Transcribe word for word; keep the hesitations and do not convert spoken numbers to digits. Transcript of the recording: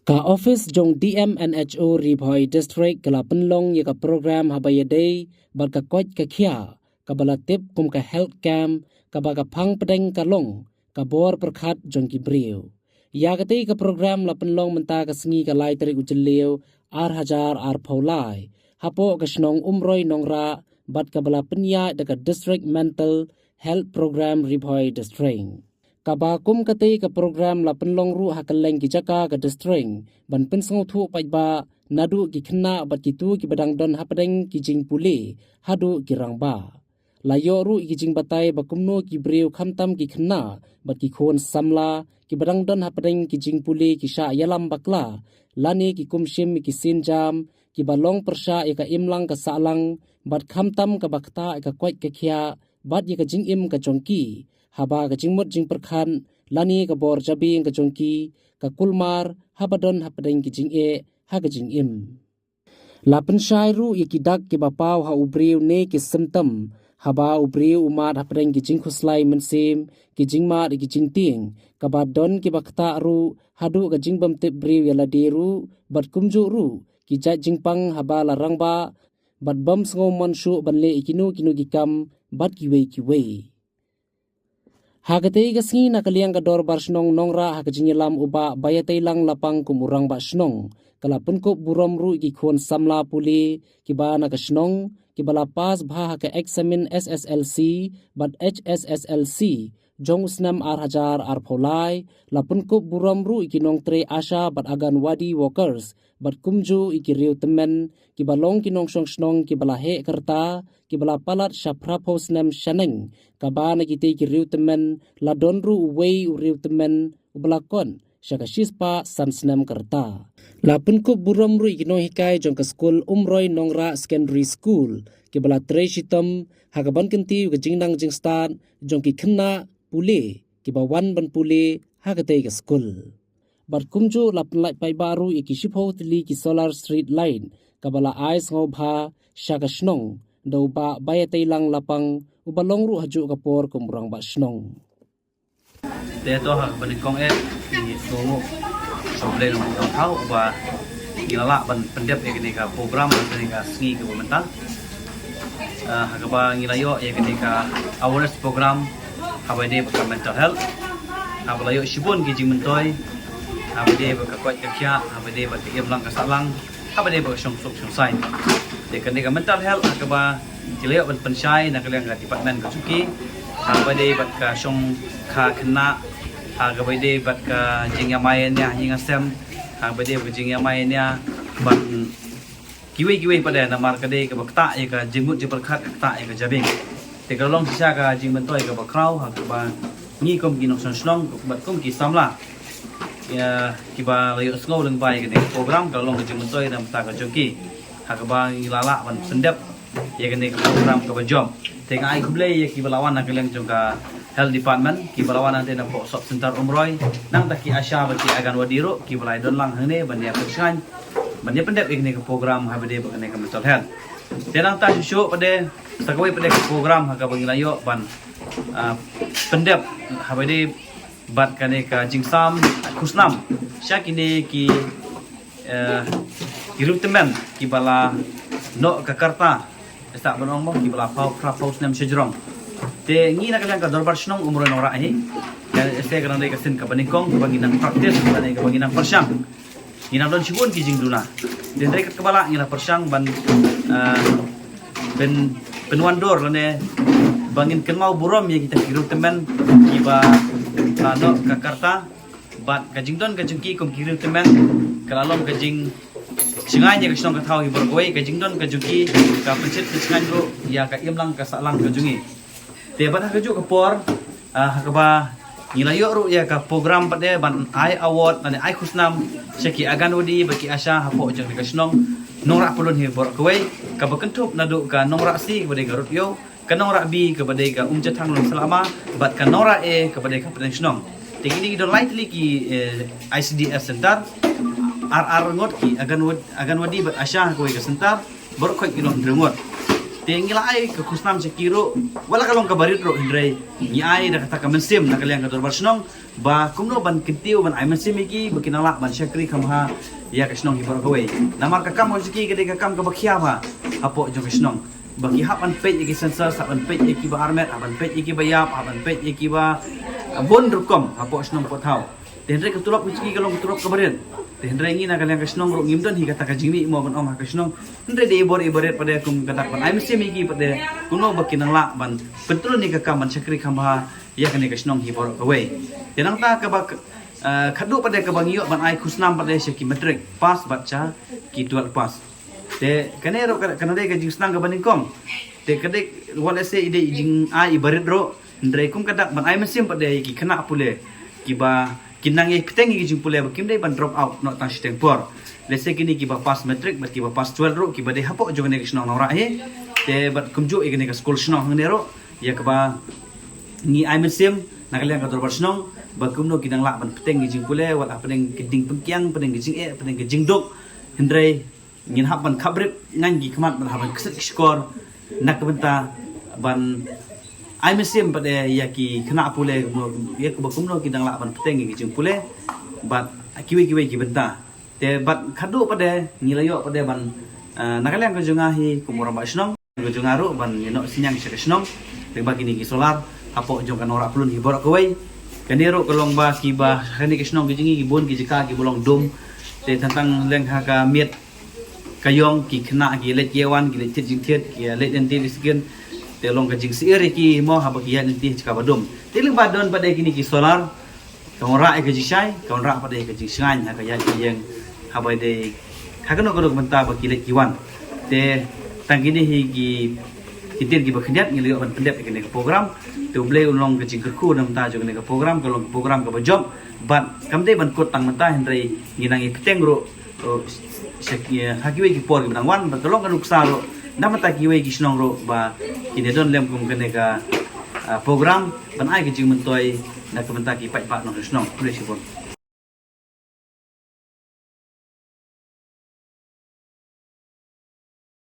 Ka office jong D M N H O Ri Bhoi District ka la pynlong ïa ka program haba ïadei bad ka koit ka khiah, kaba la tip kum ka health camp, kaba ka phang pdeng ka long ka bor pyrkhat jong ki briew. Ïa katei ka program la pynlong mynta ka sngi ka lai tarik u Jylliew ar hajar arphew lai, hapoh ka shnong Umroi Nongrah, bad kaba la pynïaid da ka District Mental Health Program Ri Bhoi District. Kaba kum katei ka program la pynlong ruh ha kylleng ki jaka ka district, ban pynsngewthuh paidbah naduh ki khynnah bad kito kiba dang don hapdeng ki jingpule haduh ki rangbah. La ïoh ruh ïa ki jingbatai ba kumno ki briew khamtam ki khynnah bad ki khun samla kiba dang don hapdeng ki jingpule ki shah ïalam bakla, lane ki kum shim ïa ki sienjam kiba long pyrshah ïa ka imlang ka sahlang, bad khamtam kaba ktah ïa ka koit ka khiah bad ïa ka jingim ka jong ki, haba ka jingmut jingpyrkhat lane ka bor jabieng ka jong ki ka kulmar haba don hapdeng ki jingeh ha ka jingim. La pynshai ruh ïa ki dak kiba paw ha u briew ne ki symptom, haba u briew u mad hapdeng ki jingkhuslai mynsiem, ki jingmad ïa ki jingtieng, kaba don kiba ktah ruh haduh ka jingbymtip briew ïa lade ruh, bad kumjuh ruh ki jait jingpang haba la rangbah, bad bym sngewmon shuh ban leh ïa kino kino ki kam bad kiwei kiwei. Ha katei ka sngi, na ka liang ka Dorbar Shnong Nongrah, ha ka jingïalam u Bah Baiateilang Lapang kum u Rangbah Shnong, ka la pynkup burom ruh ïa ki khun samla pule kiba na ka shnong kiba la pass bha ha ka eksamin S S L C bad H S S L C jong u snem ar hajar arphew lai. La pynkup burom ruh ïa ki nongtrei ASHA bad Anganwadi workers, bad kumjuh ïa ki riew tymmen kiba long ki nongshong shnong kiba la heh ka rta, kiba la palat sha phraphew snem shaneng, kaba na kitei ki riew tymmen la don ruh uwei u riew tymmen uba la kot sha ka shispah san snem ka rta. La pynkup burom ruh ïa ki nonghikai jong ka skul Umroi Nongrah Secondary School, kiba la trei shitom ha kaban kyntiew ka jingnang jingstad jong ki khynnah pule kiba wan ban pule ha katei ka skul. Bad kumjuh la pynlait paidbah ruh ïa ki shiphew tylli ki solar street light, kaba la ai sngewbha sha ka shnong da u Bah Baiateilang Lapang, uba long ruh hajuh ka por kum u Rangbah Shnong. Te to ha kaba nyngkong eh, ngi sngewbha sha u Blei Nongthaw ba ngi la lah ban pyndep ïa kane ka program, ïa kane ka sngi kaba mynta. Ah, ha kaba ngi la ïoh ïa kane ka awareness program haba ïadei bad ka mental health, haba la ïoh shibun ki jingmyntoi haba ïadei bad ka koit ka khiah, haba ïadei bad ka imlang ka sahlang, haba ïadei bad ka shongsuk shongsaiñ. Te kane ka mental health ha kaba ki la ïoh ban pynshai na ka liang ka department ka jong ki, haba ïadei bad ka shongkha khynnah, haba ïadei bad ka jingïamai ïania ha ïing ha sem, haba ïadei bad ka jingïamai ïania bad kiwei kiwei pat de, namar ka dei kaba ktah ïa ka jingmut jingpyrkhat, ka ktah ïa ka jabieng. Te ka long shisha ka jingmyntoi kaba khraw ha kaba ngi kum ki nongshong shnong bad kum ki samla, ïa, kiba la ïohsngew lyngba ïa kane ka program, ka long ka jingmyntoi na bynta ka jong ki ha kaba ngi la lah ban pyndep ïa kane ka program kaba jop. Te nga ai khublei ïa kiba la wan na ka liang jong ka Health Department, kiba la wan hangne napoh Sub Centre Umroi, nangta ki ASHA bad ki Anganwadi ruh kiba la ïadon lang hangne ban ïa pynshngaiñ, ban ïa pyndep ïa kane ka program haba ïadei bad kane ka mental health. Te nangta shuh shuh pat de, sa kawei pat de ka program ha kaba ngi la ïoh ban, ah, pyndep haba ïadei bad kane ka jingsam khusnam sha kine ki, eh, ki riew tymmen kiba la noh ka rta. Ïa, sa ban ong mo, kiba la phew, phraphew snem shajrong. Te ngi na ka liang ka Dorbar Shnong Umroi Nongrah hi, ka, ïa, ka nang dei ka sien kaba nyngkong kaba ngi nang practice, kaba ngi nang pyrshang. Ngi nang don shibun ki jingduna. Te hynrei katba lah ngi la pyrshang ban, ah, pyn, pynwandur lane ba ngin kynmaw burom ïa kita ki riew tymmen kiba la noh ka rta. Bad ka jingdon ka jong ki kum ki riew tymmen ka la long ka jingshngaiñ ïa ka shnong ka thaw hi baroh kawei, ka jingdon ka jong ki ka pynshit pynshngaiñ ruh ïa ka imlang ka sahlang ka jong ngi. Te bad ha kajuh ka por, ah, ha kaba ngi la ïoh ruh ïa ka program pat de ban ai award lane ai khusnam sha ki Anganwadi bad ki ASHA hapoh jong ka shnong Nongrah Pyllun hi baroh kawei, kaba kynthup naduh ka Nongrah C kaba dei ka Rud Ïew, ka Nongrah B kaba dei ka Umjathang Lum Sahlama, bad ka Nongrah A kaba dei ka Pdeng Shnong. Te kine ki don lai tylli ki, eh, I C D S center, ar ar ngut ki Anganwad-, Anganwadi bad ASHA ha kawei ka center, baroh khoit ki long hynriew ngut. Te ngi la ai ka khusnam sha ki ruh, wat la ka long kaba rit ruh, hynrei ngi ai da kata ka mynsiem na ka liang ka dorbar shnong ba kumno ban kyntiew, ban ai mynsiem ïa ki ba kin nang lah ban shakri khambha ïa ka shnong hi baroh kawei. Namar ka kam ka jong ki ka dei ka kam kaba khia bha hapoh jong ka shnong, ba ki hap ban peit ïa ki census, hap ban peit ïa kiba armet, hap ban peit ïa kiba ïap, hap ban peit ïa kiba, ah, bun rukom hapoh shnong hapoh thaw. Te hynrei ka tulop ka jong ki ka long ka tulop kaba rit. Te hynrei ngi na ka liang ka shnong ruh ngim don hi kata ka jingmih mo ban ong ha ka shnong. Hynrei dei i bor i barit pat de kum ka dak ban ai mynsiem ïa ki pat de kumno ba kin nang lah ban pyntrun ïa ka kam ban shakri khambha ïa kane ka shnong hi baroh kawei. Te nangta kaba, eh, khadduh pat de kaba ngi ïoh ban ai khusnam pat de sha ki matric pass bad sha ki twelve pass. Te kane ruh ka, ka dei ka jingsnang kaba nyngkong. Te ka dei, wat lehse i dei i jingai i barit ruh, hynrei kum ka dak ban ai mynsiem pat de ïa ki khynnah pule kiba kin nang ïai bteng ïa ki jingpule ba kim dei ban drop out noh tang shiteng por. Lehse kine kiba pass matric bad kiba pass twelve ruh kiba dei hapoh jong kane ka shnong Nongrah hi. Te bad kumjuh ïa kane ka skul shnong hangne ruh, ïa kaba ngi ai mynsiem na ka liang ka dorbar shnong ba kumno kin nang lah ban bteng ïa ki jingpule, wat hapdeng ki ding pynkiang, hapdeng ki jingeh, hapdeng ki jingduk. Hynrei ngin hap ban khaprit ngan ki khmat, ban hap ban kset ki shkor na ka bynta ban ai mynsiem pat de ïa ki khynnah pule, ïa kaba kumno kin nang lah ban bteng ïa ki jingpule bad kiwei kiwei ki bynta. Te bad khadduh pat de ngi la ïoh pat de ban, eh, na ka liang ka jong nga hi kum u rangbah shnong ka jong nga ruh ban ïa noh synñiang sha ka shnong lyngba kine ki solar hapoh jong ka Nongrah Pyllun hi baroh kawei. Kane ruh ka long ba kiba kane ka shnong ka jong ngi ki bun ki jaka kiba long dum. Te tang tang leng ha ka miet ka ïong ki khynnah ki leit ki wan, ki leit thied jingthied, ki leit lynti leit skin. Te long ka jingsyier ïa ki mo haba ki ïaid lynti ha jaka ba dum. Te lyngba don pat de kine ki solar ka wanrah ïa ka jingshai, ka wanrah pat de ka jingshngaiñ ha ka ïaid ka ïeng, haba dei ha kano kano ka bynta ba ki leit ki wan. Te tang kine hi ki ktien kiba khyndiat ngi la ïoh ban pyndep ïa kane ka program. Te U Blei un long ka jingkyrkhu na ka bynta jong kane ka program, ka long ka program kaba jop bad kam dei ban kut tang mynta, hynrei ngi nang ïa bteng ruh, uh, sha ki, ha kiwei ki por kiba nang wan, bad ka long ka nuksa ruh na ka bynta kiwei ki shnong ruh ba kin ïa don lem kum kane ka, uh, program ban ai ka jingmyntoi na ka bynta ki paidbah nongshong shnong. Khublei shibun.